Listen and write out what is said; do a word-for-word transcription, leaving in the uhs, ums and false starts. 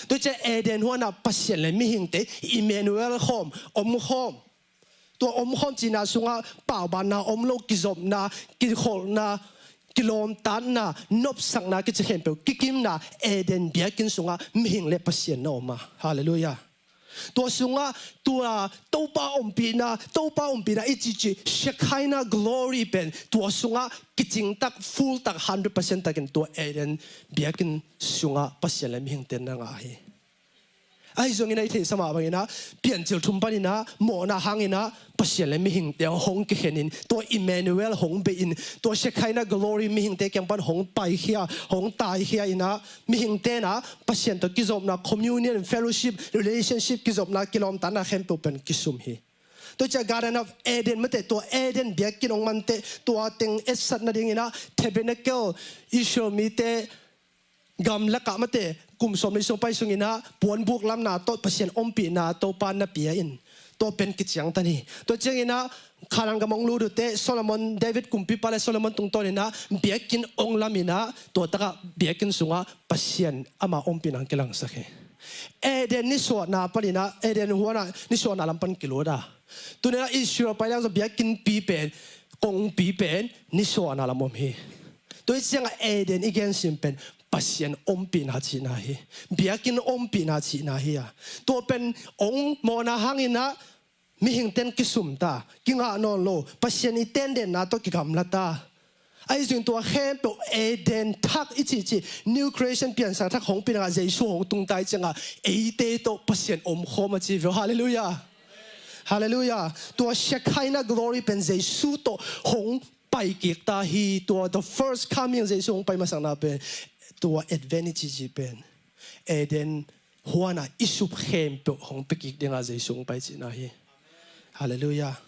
Tua ciang Eden huanah Pasian le mihingte Emmanuel khawm om khawm. Tua om khawm cihna sungah paubanna om lo, kizopna, kikholhna, kilawmtatna, nopsakna kici khempeuh kikimna Eden biakinn sungah mihing le Pasian na om a. Halleluiah. Tua sungah tua Topa ompihna, Topa ompihna i cihcih Shekinah glory pen tua sungah kicingtak, fulltak, hundred percent takin tua Eden biakinn sungah Pasian le mihingte na ngah hi. Ahi zongin a i theihsa mah banginah Piancil thum paninah mawhna hanginah Pasian le mihingte hong kikhenin tua Emmanuel hong beihin tua Shekinah glory mihingte kiang pan hong paikhia, hong taikhia inah mihingte na Pasian tawh kizopna, communion, fellowship, relationship, kizopna, kilawmtatna khempeuh pen kisum hi. Tua ciah Garden of Eden mateh, tua Eden biakinn hong manteh, tua teng etsat nadinginah tabernacle, Israel mite gamlakah mateh kum sawm le sung pai sunginah puanbuk lamna tawh Pasian ompihna Topa na pia in tua pen kiciangtan hi. Tua cianginah Khanaan gam hong lut uhteh Solomon, David kumpipa le Solomon tungtawninah biakinn hong laminah tua takah biakinn sungah Pasian ama ompihna hong kilangsak hi. Eden nisuahna paninah, Eden huanah nisuahna lam pan kilut a, tuninah Israel pai liang zong biakinnpi pen, kongpi pen nisuahna lam om hi. Tua hi ciangah Eden i gensim pen Pasian ompihna cihna hi. Biakinn ompihna cihna hi a. Tua pen hong mawhna hanginah mihingten kisum ta, kingah nawn lo, Pasian i tendenna tawh kigamla ta. Ahi zongin tua khempeuh Eden thak i cihcih, new creation, piansak thak hong pi dingah Jesu hong tung ta hi ciangah eite tawh Pasian om khawm a ci ve. Halleluiah. Halleluiah. Tua Shekinah glory pen Jesu tawh hong pai kik ta hi. Tua the first coming, Jesu hong pai masakna pen, tua Advent i cihcih pen Eden huanah i sup khempeuh hong pia kik dingah Jesu hong pai cihna hi. Halleluiah.